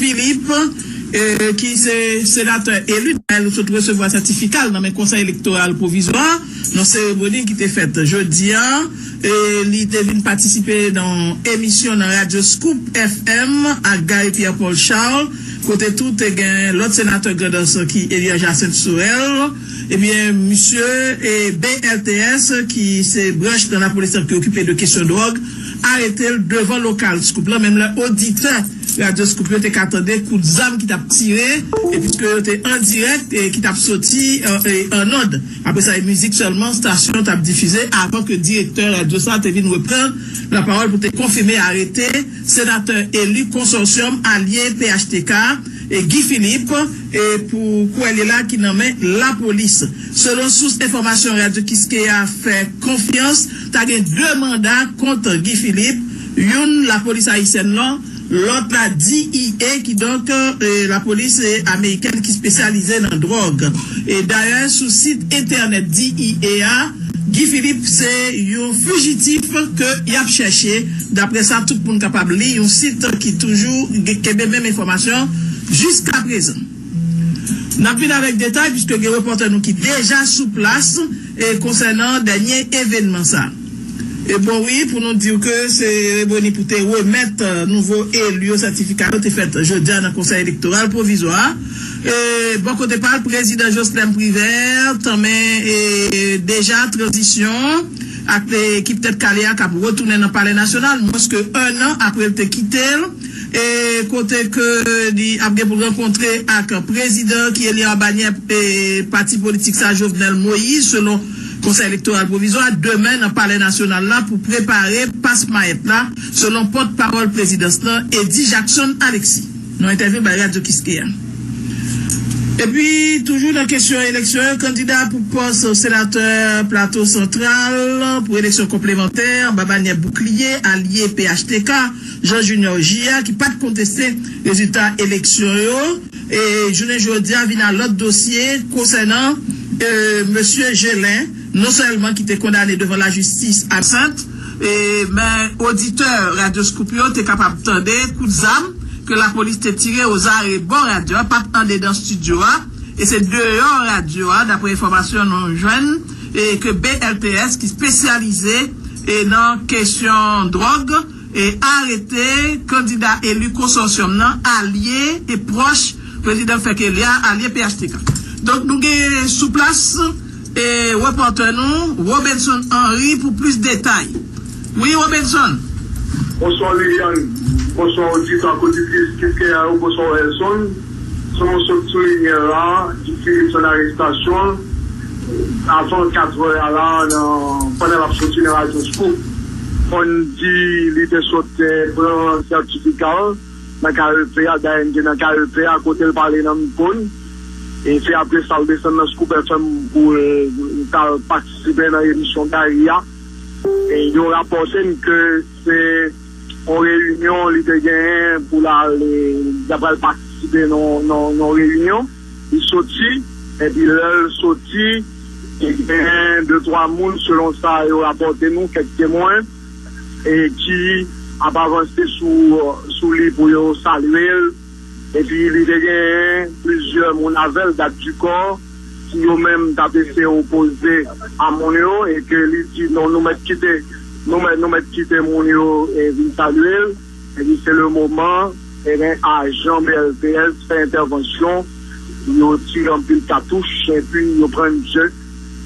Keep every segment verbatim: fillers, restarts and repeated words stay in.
Philippe, e, ki se senatè eli, nou sot resevwa sètifika l nan men Konsèy Elektoral Pwovizwa, nan seremoni ki te fèt jodi a. E, li te vin patisipe nan emisyon nan radyo Scoop F M ak Gary Pierre Paul Charles, kote tou te gen lòt senatè Grandans ki eli an Jacinthe Sorel. Ebyen, misye, e, B L T S, ki se branch nan lapolis ki okipe de kesyon dwòg, arete l devan lokal Scoop lan, menm lè oditè radyo Scoop yo te ka tande kout zam ki t ap tire, e piske yo te an dirèk, e ki t ap soti, e, e, an nòd. Apre sa, e mizik sèlman, estasyon t ap difize avan ke direktè radyo sa te vin reprann lapawòl pou te konfime arete senatè eli konsòsyòm alye P H T K, e Guy Philippe, e pou kwè li la ki nan men lapolis. Selon sous enfòmasyon Radyo Kiskeya fè konfyans, ta gen de manda kont Guy Philippe, youn lapolis ayisyèn lan, lòt la D E A, kidonk, e, lapolis, e, amerikèn ki espesyalize nan dwòg. E dayè, sou sit entènèt D E A a, Guy Philippe se yon fijitif ke y ap chèche, daprè sa tout moun kapab li, yon sit ki toujou ge-, kenbe menm enfòmasyon jiskaprezan. N ap vin avèk detay, piske gen repòtè nou ki deja sou plas, e konsènan dènye evènman sa. E bon, wi, pou nou di w ke seremoni pou te remèt, e, nouvo eli yo sètifika yo te fèt jodi a nan Konsèy Elektoral Pwovizwa a. E bò kote pa l, prezidan Jocelerme Privert tanmen, e, deja tranzisyon ak, e, ekip Tèt Kale a k ap retounen nan Palè Nasyonal, mwens ke ennan apre l te kite l, e kote ke li ap gen pou l rankontre ak prezidan ki eli an banyè, e, pati politik sa, Jovenel Moïse, selon Konsèy Elektoral Pwovizwa, demen nan Palè Nasyonal la pou prepare pas mayèt la, selon pòtpawòl prezidans lan, Eddy Jackson Alexis. Nan entèvyou bay Radyo Kiskeya. Epi, toujou nan kesyon eleksyon yo, kandida pou pòs senatè Plato Santral pou eleksyon konplemantè anba banyè boukliye alye P H T K, Jean Junior J A, ki pa t konteste rezilta eleksyon yo, e jounen jodi a vin a lòt dosye konsènan, e, mesye Gelin, non sèlman ki te kondane devan lajistis a Sent, e, men oditè Radyo Scoop yo te kapab tande kout zam ke lapolis te tire ozare bò radyo a, pa t andedan estidyo a, e se deyò radyo a, daprè enfòmasyon nou jwenn, e ke B L T S ki espesyalize, e, nan kesyon dwòg, e, arete kandida eli konsòsyòm nan, alye e pwòch prezidan fèk eli a, alye P H T K. Donk, nou gen sou plas, e, repòtè nou, Robenson Henry, pou plis detay. Wi, Robenson. Bonswa, Liliane. Bonswa, oditè ak oditris Kiskeya yo. Bonswa, Elson. Jan w sot soulinye l la, Guy Philippe se yon arestasyon avan katrè a la, nan, pandan l ap soti nan Radyo Scoop. Fò n di li te sot, eh, pran sètifika l nan K E P a, dayè m te nan K E P a, kote l pale nan mikwo n. E se apre sa l desann nan Scoop F M pou l, l t al patisipe nan emisyon Gary a. E yo rapòte n ke se yon reyinyon li te genyen pou l al, l t apral patisipe nan, nan, nan reyinyon. Li soti, epi lè l soti, genyen de, twa moun, selon sa yo rapòte nou, kèk temwen, e ki ap avanse sou, sou li pou yo salye l. Epi li te genyen plizyè moun avè l, gad di kò, ki yo menm t ap eseye opoze a moun yo, e ke li di, "Non, nou mèt kite, nou mèt, nou mèt kite moun yo, e, vin salye l." Epi se le moman, ebyen, ajan B L T S fè entèvansyon, yo tire anpil katouch, epi yo pran misye,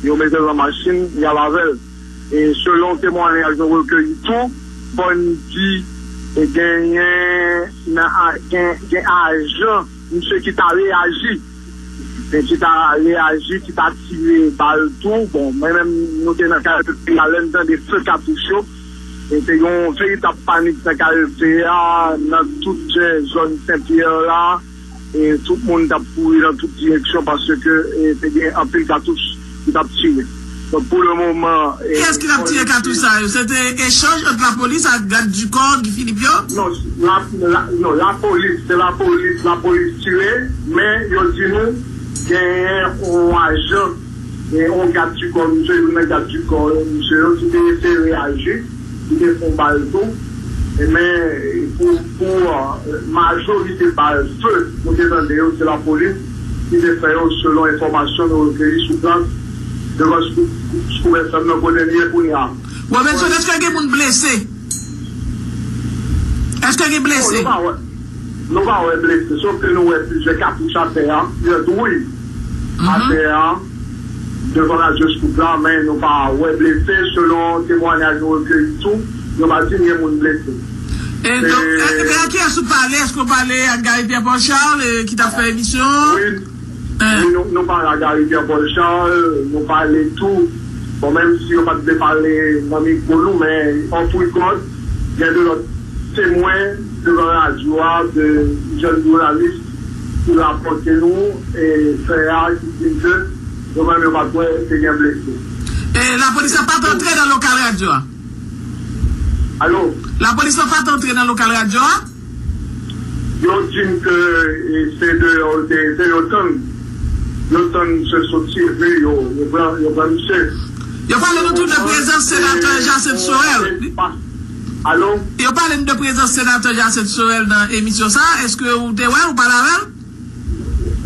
yo mete l nan machin, y al avè l. E selon temwayaj nou rekeyi tou, fò n di, e genyen nan a-, gen, gen ajan misye ki ta reyaji, e ki ta reyaji, ki ta tire bal tou. Bon, mwen menm, nou te nan K E P a, lè n tande feu katouch yo, e te yon veritab panik nan K E P a, nan tout, eh, zòn Senpyè la. E tout moun t ap kouri nan tout direksyon paske, e, te gen anpil katouch ki t ap tire. Donk, pou le moman, e, kiyès ki t ap tire katouch sa yo? Se te echanj ant lapolis ak gad di kò Guy Philippe yo? Non, la, la, non, lapolis, se lapolis, lapolis tire, men yo di nou genyen yon ajan, e, yon gad di kò, misye, youn nan gad di kò, misye yo ki te eseye reyaji, ki te fè yon bal tou. Men, pou, pou majorite bal fe nou te tande yo, se lapolis ki te fè yo, selon enfòmasyon nou rekeyi sou plas devan Scoop F M nan kote n ye kounye a. Robenson, èske gen moun blese? Èske gen blese? Nou pa wè, nou pa wè blese, sof ke nou wè plizyè katouch atè a, plizyè dwouy atè a, devan radyo Scoop la, men nou pa wè blese, selon temwayaj nou rekeyi tou, yo pa di gen moun blese. E donk, e, e, a kiyès ou pale? Èske ou pale ak Gary Pierre Paul Charles, e, ki t ap fè emisyon? Wi, wi, nou, nou pale ak Gary Pierre Paul Charles, nou pale tou. Bon, menm si yo pa t vle pale nan mikwo nou, men off record, gen de lòt temwen devan radyo a, de jèn jounalis ki rapòte nou e fè a, ki di ke yo menm yo pa t wè te gen blese. E lapolis la pa t antre nan lokal radyo a? Alo? Lapolis la pa t antre nan lokal radyo a? Yo di m ke, e, se deyò yo te rete, yo tann. Yo tann misye soti, epi yo, yo pran, yo pran misye. Yo pale nou tou de prezans senatè Jacinthe Sorel. Alo? Yo pale nou de prezans senatè Jacinthe Sorel nan emisyon sa a. Èske ou te wè, ou pale avè l?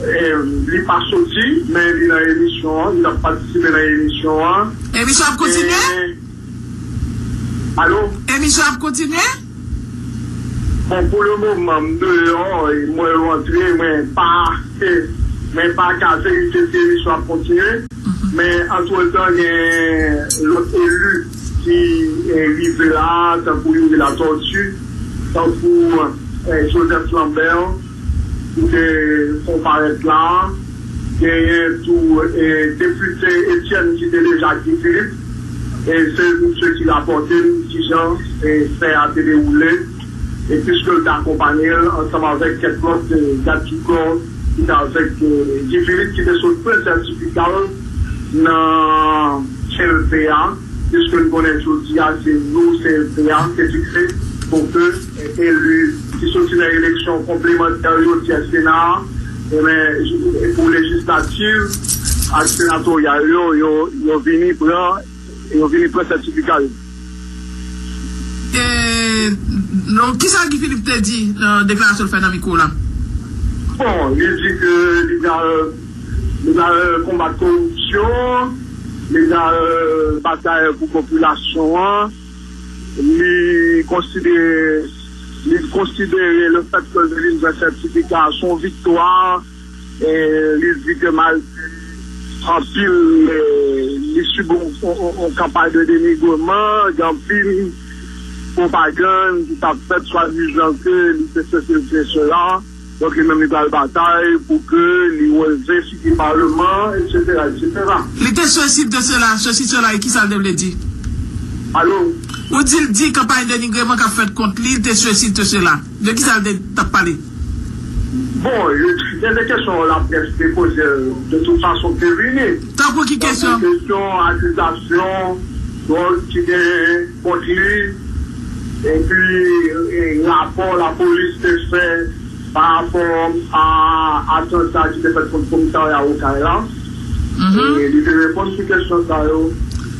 E, li pa soti, men li nan emisyon an, li ap patisipe nan emisyon an. Emisyon ap kontinye? E, alo? Emisyon ap kontinye? Bon, pou le moman, m deyò, e, mwen rantre, mwen pa, e, mwen pa ka verifye si emisyon ap kontinye. Men, antretan, gen lòt eli ki, e, rive la, tankou Youri Latortue, tankou, e, Joseph Lambert, ki te konparèt la. Genyen tou, e, depite Etienne ki te deja Guy Philippe. E se misye ki rapòte m kijan, e, fè a te dewoule. E piske l te akonpaye l ansanm avèk kèk lòt, e, gad di kò ki te avèk, e, Guy Philippe ki te sot pran sètifika l nan C L P a, piske n konnen jodi a se nou C L P a te fikse pou ke, e, eli ki soti nan eleksyon konplemantè yo, tyè Sena a, e, men, pou lejislatif ak senatoryal yo, yo, yo vini pran, yo vini pran sètifika yo. E, non, kisa Guy Philippe te di nan deklarasyon l fè nan mikwo w la? Bon, li di ke li pral, li pral konbat koripsyon, li pral batay pou popilasyon an, li konsidere, li konsidere le fèt ke l te vin pran sètifika a se yon viktwa, e li di ke malgre anpil, e, li sibi yon, yon, yon kanpay de denigreman, gen anpil pwopagann ki t ap fèt swadizan ke li te sesi, li te sela. Donk, li menm li pral batay pou ke li releve figi Palman, etsetera, etsetera. Li te sesi, li te sela, sesi, sela, e kisa l te vle di? Alo? Ou di l di kanpay denigreman k ap fèt kont li, li te sesi, li te sela. De kisa l te, t ap pale? Bon, gen de kesyon laprès te poze l, de tout fason, te vini. Tankou ki kesyon? Tankou kesyon akizasyon, dwòl ki gen kont li, epi, e, rapò lapolis te fè pa rapò a atanta ki te fèt kont komisarya Okay la. Mhm. E li te reponn sou kesyon sa yo.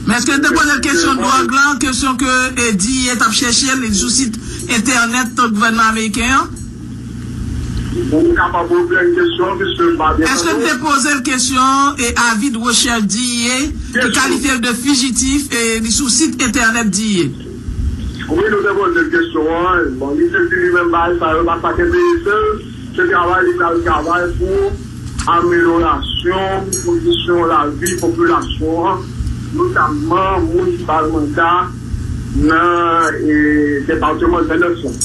Men èske l te poze l kesyon dwòg la, kesyon ke, e, D E A t ap chèche l sou sit entènèt gouvènman ameriken an? Bon, ou kapab reprann kesyon an, piske m pa byen tande w. Èske n te poze l kesyon, e, avi de rechèch D E A, ki kalifye l de fijitif, e, li sou sit entènèt D E A? Wi, nou te poze l kesyon an. Bon, li te di li menm bagay sa yo pa sa k enterese l. Se travay li pral travay pou amelyorasyon kondisyon lavi popilasyon an, notamman moun ki pa jwenn ka nan, e, depatman Grandans lan.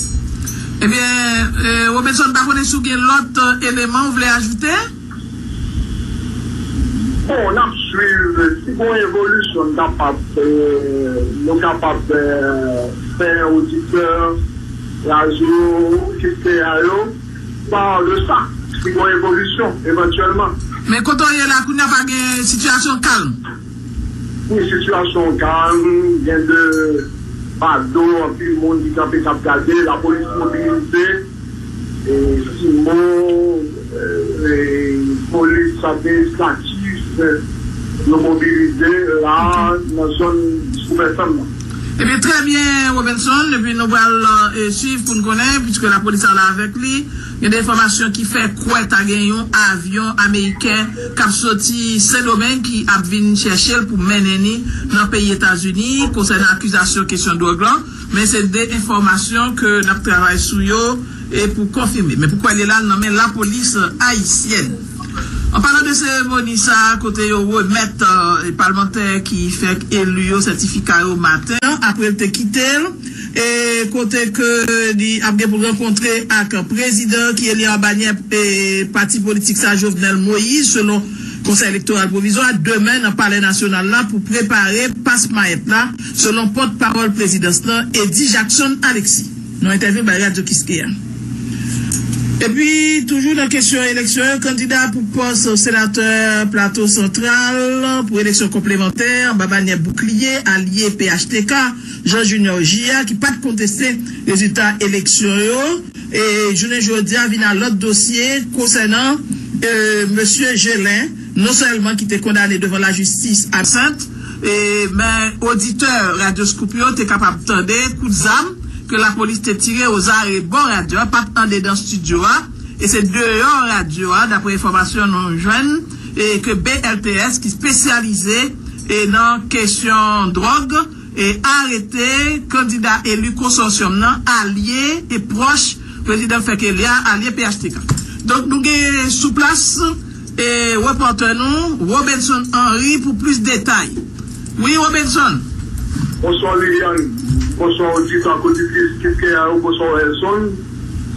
Ebyen, e, Robenson, m pa konnen si w gen lòt, e, eleman w vle ajoute? Bon, n ap swiv. Si gon evolisyon, n kapab, e, nou kapab, e, fè oditè radyo, oditè a yo, pa de sa, si gon evolisyon, evantyèlman. Men kote w ye la, kounye a pa gen sitiyasyon kalm? Wi, sitiyasyon kalm, gen de bado, anpil moun ki kanpe k ap gade, lapolis mobilize, e, simo, e, e, polis administratif, e, yo mobilize la nan zòn Scoop F M nan. Ebyen, trè byen, Robinson. Epi nou pral e, swiv pou n konnen, piske lapolis la avèk li. Gen de enfòmasyon ki fè kwè ta gen yon avyon ameriken k ap soti Sendomeng ki ap vin chèche l pou mennen ni nan peyi Etazini konsènan akizasyon kesyon dwòg lan. Men se de enfòmasyon ke n ap travay sou yo e pou konfime. Men pou kwè li la nan men lapolis ayisyèn. An palan de seremoni sa a, kote yo remèt e, palmantè ki fèk eli yo sètifika yo maten an, apre l te kite l, e kote ke li ap gen pou rankontre ak prezidan ki eli an banyè e, pati politik sa, Jovenel Moïse, selon Konsèy Elektoral Pwovizwa, demen nan Palè Nasyonal la pou prepare pas mayèt la, selon pòtpawòl prezidans lan, Eddy Jackson Alexis, nan entèvyou bay Radyo Kiskeya. Epi, toujou nan kesyon eleksyon yo, kandida pou pòs senatè Plato Santral pou eleksyon konplemantè anba banyè Boukliye, alye P H T K, Jean Junior J A, ki pa t konteste rezilta eleksyon yo, e jounen jodi a vin a lòt dosye konsènan e, mesye Gelin, non sèlman ki te kondane devan lajistis absent, e, men oditè Radyo Scoop yo te kapab tande kout zam ke lapolis te tire ozarebò radyo a, pa t andedan estidyo a, e se deyò radyo a, dapre enfòmasyon nou jwenn, e ke B L T S ki espesyalize e nan kesyon dwòg, e arete kandida eli konsòsyòm nan, alye e pwòch prezidan fèk eli a, alye P H T K. Donk, nou gen sou plas e repòtè nou, Robinson Henry, pou plis detay. Wi, Robinson. Bonswa, Liliane. Bonswa, oditè ak oditris Kiskeya yo. Bonswa, Elson.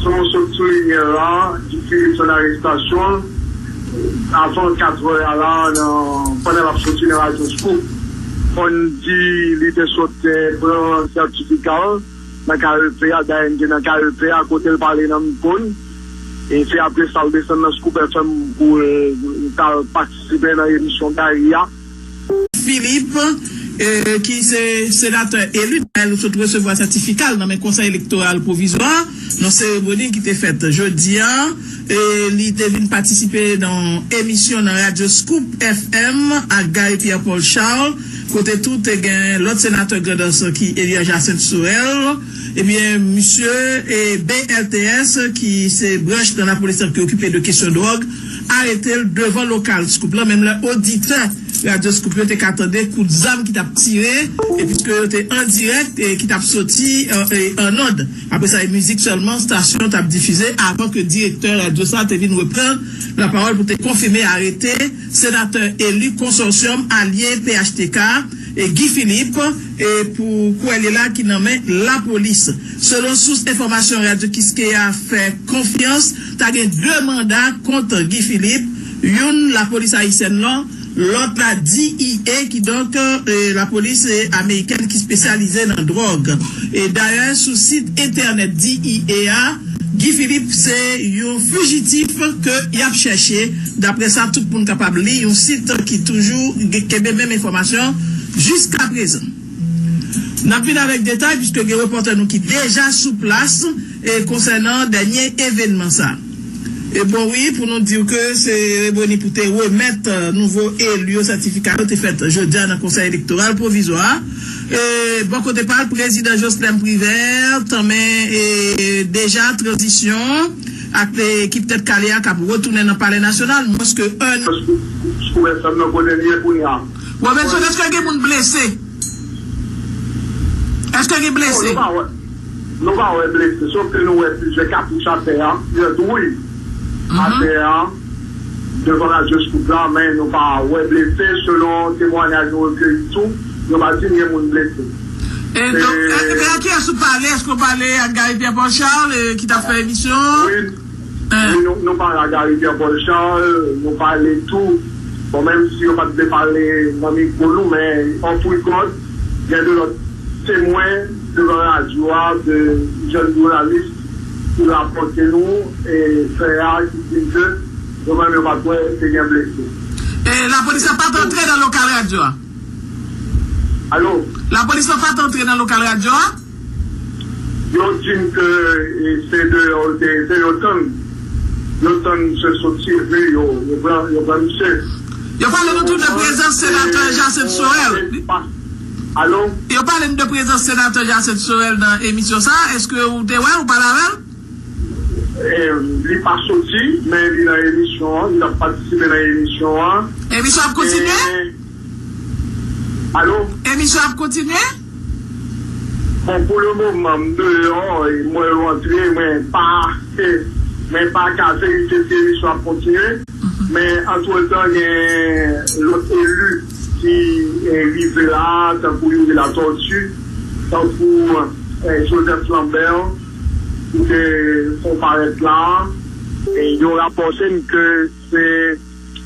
Jan w sot soulinye l la, Guy Philippe an arestasyon avan katrè a la, nan, pandan l ap soti nan Radyo Scoop. Fò n di li te sot e, pran sètifika l nan K E P a, dayè m te nan K E P a, kote l pale nan mikwo n. E se apre sa l desann nan Scoop F M pou l t al patisipe nan emisyon Gary a. Philippe, e, ki se senatè eli, nou sot resevwa sètifika l nan men Konsèy Elektoral Pwovizwa, nan seremoni ki te fèt jodi a. E, li te vin patisipe nan emisyon nan Radyo Scoop F M ak Gary Pierre Paul Charles, kote tou te gen lòt senatè Grandans ki eli an Jacinthe Sorel. Ebyen, misye e B L T S, ki se branch nan lapolis lan ki okipe de kesyon dwòg, arete l devan lokal Scoop lan, menm lè oditè Radyo Scoop yo te ka tande kout zam ki t ap tire, e piske yo te an dirèk e ki t ap soti e, e, an nòd. Apre sa, e mizik sèlman estasyon t ap difize avan ke direktè radyo sa te vin reprann lapawòl pou te konfime arete senatè eli konsòsyòm alye P H T K, e Guy Philippe, e pou kwè li la ki nan men lapolis. Selon sous enfòmasyon Radyo Kiskeya fè konfyans, ta gen de manda kont Guy Philippe, youn lapolis ayisyèn lan, lòt la D E A, kidonk e, lapolis e, amerikèn ki espesyalize nan dwòg. E dayè, sou sit entènèt D E A a, Guy Philippe se yon fijitif ke y ap chèche, daprè sa tout moun kapab li, yon sit ki toujou gen, kenbe menm enfòmasyon jiskaprezan. N ap vin avèk detay, piske gen repòtè nou ki deja sou plas e konsènan dènye evènman sa. E bon, wi, pou nou di w ke seremoni pou te remèt e, nouvo eli yo sètifika yo te fèt jodi a nan Konsèy Elektoral Pwovizwa a. E, bò kote pa l, prezidan Jocelerme Privert tanmen e, deja tranzisyon ak ekip Tèt Kale a k ap retounen nan Palè Nasyonal, mwens ke en. Sou, sou West Ham nan kote l ye kounye a. Robinson, èske gen moun blese? Èske gen blese? Non, nou pa wè. Nou pa wè blese, sof ke nou wè plizyè katouch atè a, plizyè dwouy atè a, devan Radyo Scoop la, men nou pa wè blese, selon temwayaj nou rekeyi tou, yo pa di n gen moun blese. E donk, e, e, men a kiyès ou pale? Èske w pale ak Gary Pierre Paul Charles, e, ki t ap fè emisyon? Wi, wi, nou, nou pale ak Gary Pierre Paul Charles, nou pale tou. Bon, menm si yo pa t vle pale nan mikwo nou, men off record, gen de lòt temwen devan radyo a, de jèn jounalis ki rapòte nou e fè a, ki di ke yo menm yo pa t wè te gen blese. E lapolis la pa t antre nan lokal radyo a? Alo? Lapolis la pa t antre nan lokal radyo a? Yo di m ke e, se deyò l te rete, yo tann. Yo tann misye soti, epi yo, yo pran, yo pran misye. Yo pale nou tou de prezans senatè Jacinthe Sorel. Alo? Yo pale n de prezans senatè Jacinthe Sorel nan emisyon sa a. Èske ou te wè l, ou pale avè l? Eh, li pa soti, men li nan emisyon an, li ap patisipe nan emisyon an. Emisyon ap kontinye? E, alo? Emisyon ap kontinye? Bon, pou le moman, m deyò, e mwen rantre, mwen pa, mwen pa ka verifye si emisyon ap kontinye. Men, antretan, gen lòt eli ki, eh, rive la, tankou Youri Latortue, tankou, eh, Joseph Lambert, ki te fon parèt la. E yo rapòte n ke se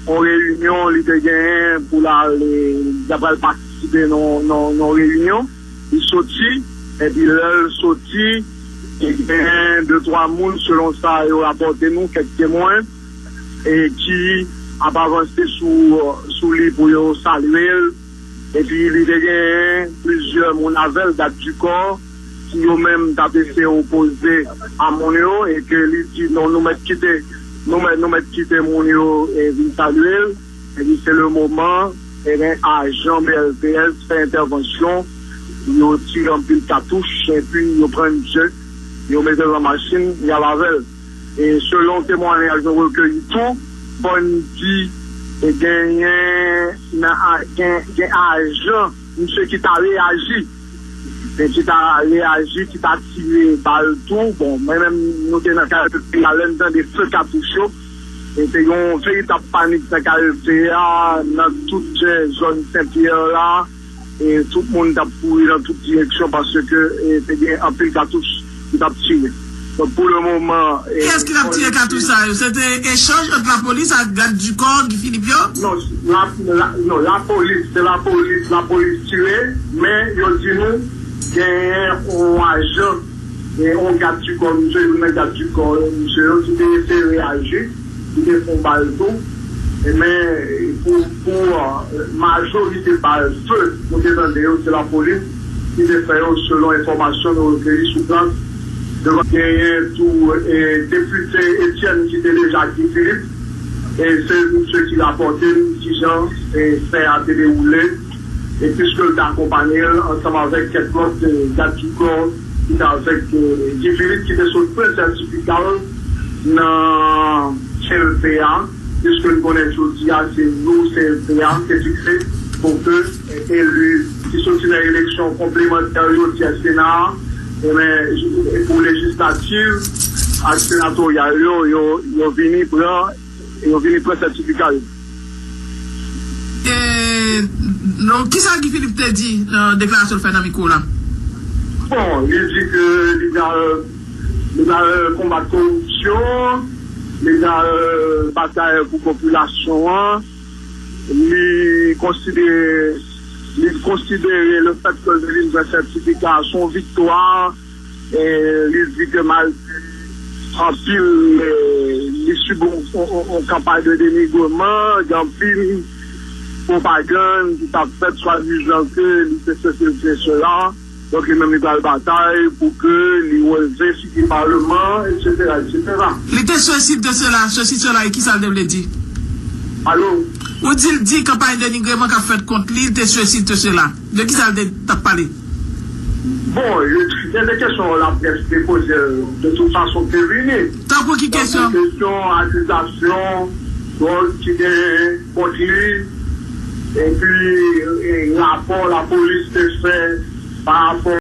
yon reyinyon li te genyen pou l al, eh, l ta pral patisipe nan, nan, nan reyinyon. Li soti, epi lè l soti, gen de twa moun, selon sa yo rapòte nou, kèk temwen, e ki ap avanse sou, sou li pou yo salye l. Epi li te gen plizyè moun avè l, gad di kò, ki yo menm t ap eseye opoze a moun yo, e ke li di, "Non, nou mèt kite, nou mèt, nou mèt kite moun yo, e, vin salye l." Epi se le moman, ebyen, ajan B L T S fè entèvansyon, yo tire anpil katouch, epi yo pran misye, yo mete l nan machin, y al avè l. E selon temwayaj nou rekeyi tou, fò n di, e genyen nan a-, gen, gen ajan misye ki ta reyaji, e ki ta reyaji, ki ta tire bal tou. Bon, mwen menm, nou te nan K L T a lè n tande feu katouch yo. E te yon veritab panik nan K L T a, nan tout, eh, zòn Senpyè la. E tout moun t ap kouri nan tout direksyon paske, eh, te gen anpil katouch ki t ap tire. Donk, pou le moman, eh, kiyès ki t ap tire katouch sa yo? Se te echanj ant lapolis ak gad di kò Guy Philippe yo? Non, la, la, non, lapolis, se lapolis, lapolis tire, men yo di nou genyen yon ajan, genyen yon gad di kò, misye, youn nan gad di kò, misye yo ki te eseye reyaji, ki te fon bal tou. E men, pou, pou, eh, majorite bal feu, nou te tande yo, se lapolis ki te fè yo, selon enfòmasyon nou rekeyi sou plas. Devan genyen tou, eh, depite Etienne ki te deja Guy Philippe, e se misye ki rapòte n kijan, eh, fè a te dewoule, e piske l te akonpaye l ansanm avèk kèk lòt, eh, gad di kò ki te avèk, eh, Guy Philippe ki te sot pran sètifika l nan C L P a, piske n konnen jodi a se jou C L P a te fikse pou ke, eh, eli ki soti nan eleksyon konplemantè yo, ti Sena a, e men, pou lejislatif ak senatoryal yo, yo, yo vini pran, yo vini pran sètifika yo. E, non, kisa Guy Philippe te di nan deklarasyon l fè nan mikwo w la? Bon, li di ke li pral, li pral konbat koripsyon, li pral batay pou popilasyon an. Li konsidere, li konsidere le fèt ke l te vin pran sètifika a se yon viktwa. E li di ke malgre anpil, eh, li sibi yon, yon, yon, yon kanpay de denigreman, gen anpil pwopagann ki t ap fèt swadizan ke li te sesi, li te sela. Donk, li menm li pral batay pou ke li relve figi palman, etsetera, etsetera. Li te sesi, de sela, sesi, sela, e kisa l te vle di? Alo? Ou di l di kanpay denigreman k ap fèt kont li, li te sesi, de sela. De kisa l te, t ap pale? Bon, yo, gen de kesyon laprès te poze l, de tout fason, te vini. Tankou ki kesyon? Tankou kesyon, akizasyon, dwòg ki gen kont li, epi, e, rapò lapolis te fè pa rapò